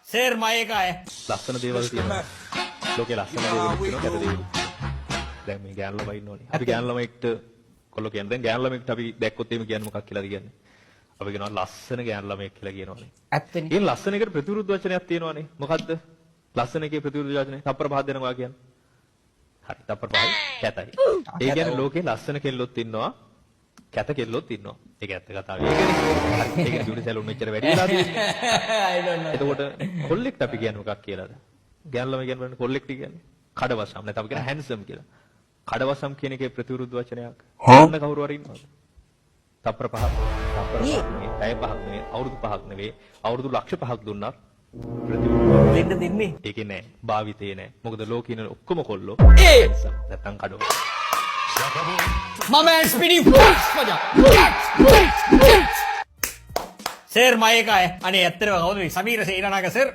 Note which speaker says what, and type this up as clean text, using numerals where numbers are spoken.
Speaker 1: Sir මම ඒකයි.
Speaker 2: ලස්සන දේවල් තියෙනවා. ලෝකේ ලස්සන දේවල් තියෙනවා, කැත දේවල්. දැන් මේ ගෑනු ළමයි ඉන්නවනේ. අපි ගෑනු ළමයෙක්ට කොල්ලෝ කියන්නේ, දැන් ගෑනු ළමයෙක්ට අපි දැක්කොත් එහෙම කියන්නේ මොකක් කියලාද කියන්නේ? අපි කියනවා ලස්සන ගෑනු ළමයෙක් කියලා කියනවනේ.
Speaker 3: ඇත්තනේ.
Speaker 2: ඒ ලස්සන එකට ප්‍රතිවිරුද්ධ වචනයක් තියෙනවනේ. මොකද්ද? ලස්සන එකේ ප්‍රතිවිරුද්ධ වචනේ තප්පර 5ක් දෙනවා කියන්නේ. හරි, තප්පර 5යි, කැතයි. ඒ කියන්නේ ලෝකේ ලස්සන කෙල්ලොත් ඉන්නවා, කැත කෙල්ලොත් ඉන්නවා. ඒක ඇත්ත කතාව. ඒකනේ. හරි. ඒ කියන්නේ බියුටි සැලූන් මෙච්චර වැඩි වෙලා තියෙන්නේ.
Speaker 3: I don't know.
Speaker 2: එතකොට කොල්ලෙක්ට අපි කියන්නේ මොකක් කියලාද? ගෑනු ළමයි කියන්නේ බලන්න, කොල්ලෙක්ට කියන්නේ කඩවසම්. නැත්නම් අපි කියන්නේ හැන්සම් කියලා. කඩවසම් කියන එකේ ප්‍රතිවිරුද්ධ වචනයක් කියන්න කවුරු හරි ඉන්නවද? තප්පර 5ක්. තප්පර 5ක් නෙවෙයි, පැය 5ක් නෙවෙයි, අවුරුදු 5ක් නෙවෙයි, අවුරුදු ලක්ෂ 5ක් දුන්නත් ප්‍රතිවිරුද්ධ
Speaker 1: දෙන්න දෙන්නේ.
Speaker 2: ඒකේ නෑ. භාවිතේ නෑ. මොකද ලෝකේ ඉන්න ඔක්කොම කොල්ලෝ
Speaker 1: ඒ
Speaker 2: හැන්සම් නැත්නම් කඩවසම්.
Speaker 1: My man spinning මචං. සර් මම ඒකයි. අනේ ඇත්තටම කවුද මේ සමීර සේනානායක සර්?